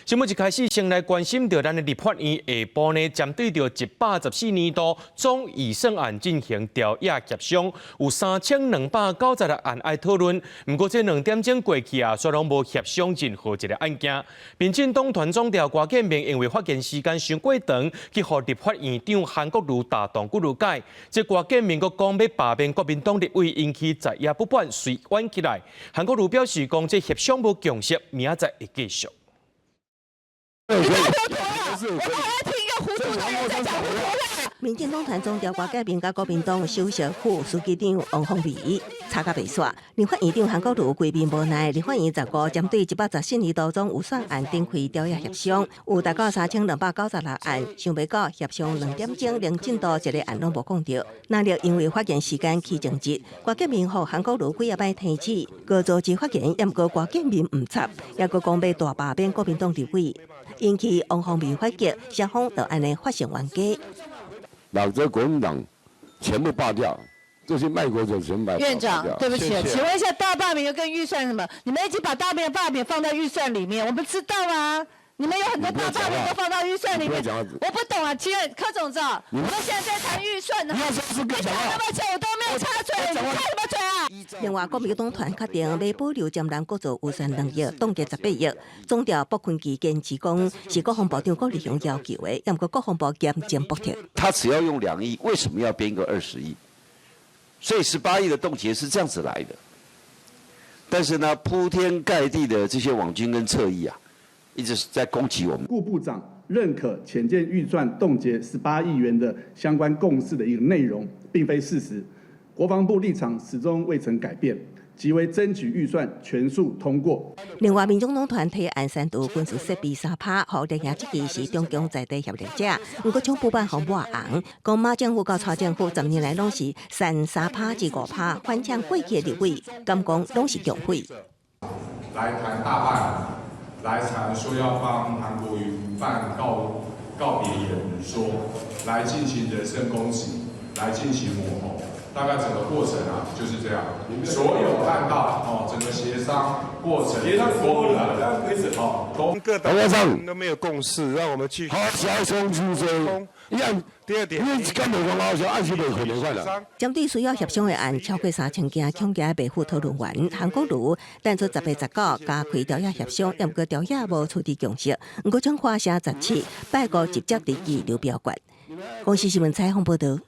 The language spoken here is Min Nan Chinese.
新聞一開始先來關心著咱的立法院下晡呢，針對著114年度總預算案進行朝野協商，有3296案愛討論。毋過這2點鐘過去啊，煞攏無協商任何一個案件。民進黨團總召郭建明因為發言時間傷過長，去予立法院長韓國瑜大動幾落解。這郭建明閣講欲罷免國民黨立委，引起在野不滿，隨冤起來。韓國瑜表示講，這協商無共識，明仔載會繼續。你太糊塗了！我們還要聽一個糊塗的人在講糊塗話。民進黨團總召郭建明佮國民黨首席副書記長王鴻薇吵甲袂煞。立法院長韓國瑜規面無奈，立法院15針對114年度總預算案展開朝野協商，有大概3296案，想袂到協商2點鐘，連進度一個案攏無講著。那著因為發言時間起爭執，郭建明予韓國瑜幾仔擺提醒，閣阻止發言，毋過郭建明毋插，猶閣講欲大罷免國民黨立委，引起王鴻薇反擊，雙方就按呢發生冤家。老這國民黨全部罷掉，這些賣國者全部罷院長，對不起，請問一下大罷免又跟預算什麼？你們已經把大罷免放在預算裡面，我們知道啊。你們有很多大罷免都放到預算裡面，我不懂啊。請問柯總召，我們現在在談預算呢。你講那麼久我都沒有插嘴，你插什麼嘴啊？另外，國民黨團決定欲保留占南閣做預算2億，凍結18億。總召卜坤基堅持講是國防部長郭立雄要求的，毋過國防部嚴正駁斥。他只要用2億，為什麼要編個20億？所以18億的凍結是這樣子來的。但是呢，鋪天蓋地的這些網軍跟側翼啊，一直在攻擊我們。顧部長認可潛艦預算凍結18億元的相關共識的一個內容，並非事實。國防部立場始終未曾改變，即為爭取預算全數通過。另外，民眾黨團提案刪除軍事設備3趴，予綠營質疑是中共在地協力者。毋過，總部辦予抹紅，講馬政府佮蔡政府10年來攏是刪3趴至5趴，反搶過去的立委，敢講攏是共匪。來談大罷免，來談說要幫韓國瑜辦告別演說，來進行人身攻擊，來進行抹紅。大概整個過程啊就是這樣，所有看到哦，整個協商過程，協商過了，好，各黨都沒有共識，讓我們繼續。好，小松出聲。第二點，你敢無講老實，按時袂可能快。針對需要協商的案超過3000件，恐驚袂赴討論完。韓國瑜等出10月19加開朝野協商，毋過朝野無取得共識。毋過將華城17拜五直接提議流表決。公視新聞採訪報導。